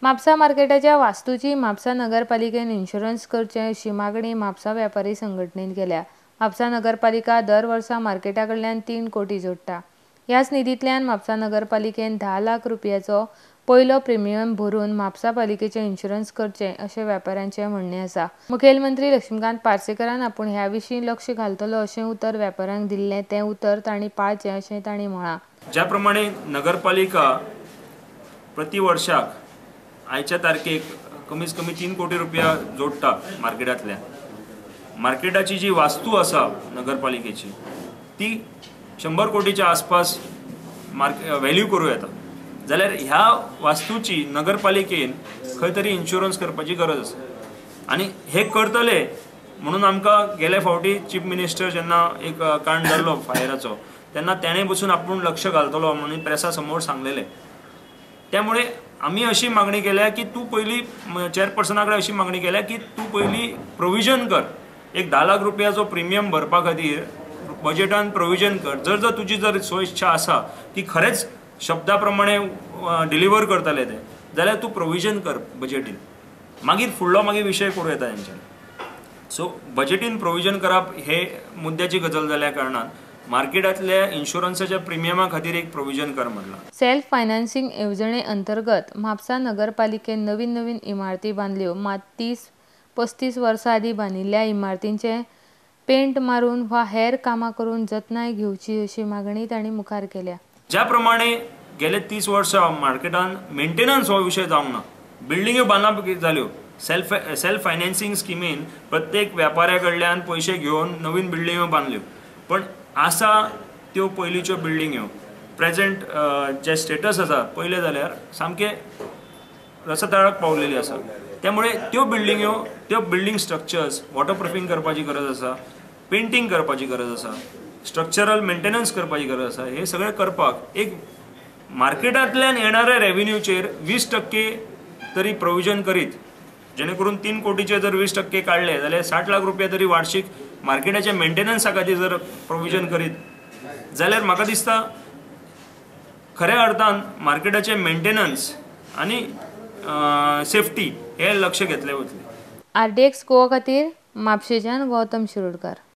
Mapusa मार्केटाच्या वास्तूची Mapusa नगरपालिकेन insurance करचें अशी मागणी म्हापसा व्यापारी संघटनेन केल्या. म्हापसा नगरपालिका दर वर्सा मार्केटा कडल्यान 3 कोटी जोडटा. ह्याच निधींतल्यान म्हापसा नगरपालिकेन 10 लाख रुपयाचो पयलो प्रिमियम भरून म्हापसा पालिकेचें इन्शुरन्स करचें अशें व्यापाऱ्यांचें म्हणणें आसा. मुखेलमंत्री लक्ष्मीकांत पार्सेकारान आपूण ह्या विशीं लक्ष घालतलो अशें उतर व्यापाऱ्यांक दिल्लें, तें उतर तांणी पाळचें अशें तांणी म्हळां. ज्या प्रमाणे नगरपालिका प्रति वर्षाक आयच्या तारखेक कमीत कमी 3 कोटी रुपया जोडटा मार्केटांतल्यान, मार्केटाची जी वास्तू आसा नगरपालिकेची ती 100 कोटीच्या आसपास व्हॅल्यू करूं येता, जाल्यार ह्या वास्तूची नगरपालिकेन खंय तरी इन्शुरन्स करपाची गरज आसा. आनी हे करतले म्हणून आमकां गेले फावटी चीफ मिनिस्टर जेन्ना एक कांड जाल्लो फायराचो तेन्ना तेणें बसून आपूण लक्ष घालतलो म्हणून प्रेसा समोर सांगलेलें. त्यामुळे आमी अशी मागणी केल्या की तूं पयली चेअरपर्सना कडेन अशी मागणी केल्या की तूं पयली प्रोविजन कर, एक 10 लाख रुपयाचो प्रिमियम भरपा खातीर बजेटान प्रोविजन कर. जर जर तुजी जर स्वेच्छा आसा की खरेंच शब्दा प्रमाणे डिलिव्हर करतले ते, जाल्यार तूं प्रोविजन कर बजेटीन, मागीर फुडलो मागीर विशय करूं येता तेंच्यानी. सो बजेटीन प्रोविजन करप हे मुद्द्याची गजाल जाल्या कारणान मार्केटांतल्या इन्शुरन्साच्या प्रिमियमा खातीर एक प्रोविजन कर म्हणलां. सेल्फ फायनान्सिंग येवजणे अंतर्गत म्हापसा नगरपालिकेन नवीन नवीन इमारती बांदल्यो, मात 30-35 वर्सां आदीं बांदिल्ल्या इमारतींचे पेंट मारून वा हेर कामां करून जतनाय घेवची अशी मागणी तांणी मुखार केल्या. ज्या प्रमाणे गेले 30 वर्सां मार्केटान मेंटेनन्स हो विशय जावंक ना, बिल्डिंग्यो बांदप जाल्यो, सेल्फ फायनान्सिंग स्किमीन प्रत्येक व्यापाऱ्या कडल्यान पयशे घेवन नवीन बिल्डिंग्यो बांदल्यो, पण आसा त्यो पयलींच्यो बिल्डिंग्यो प्रेजेंट जे स्टेटस आसा पयलें जाल्यार सामकें रसतळाक पावलेली आसा. त्यामुळे त्यो बिल्डिंग्यो, त्यो बिल्डींग स्ट्रक्चर्स वॉटरप्रुफींग करपाची गरज आसा, पेंटींग करपाची गरज आसा, स्ट्रक्चरल मेंटेनन्स करपाची गरज आसा. हे सगळें करपाक एक मार्केटांतल्यान येणाऱ्या रेव्हेन्यूचेर 20% तरी प्रोविजन करीत, जेणे करून 3 कोटीचे जर 20% काडले जाल्यार 60 लाख रुपया तरी वार्षिक मार्केटाच्या मेंटेनन्सा खातीर जर प्रोविजन करीत जाल्यार म्हाका दिसता खऱ्या अर्थान मार्केटाचे मेंटेनन्स आनी सेफ्टी हे लक्ष घेतले वतले. आरडीएक्स गोवा खातीर म्हापशेच्यान गौतम शिरोडकर.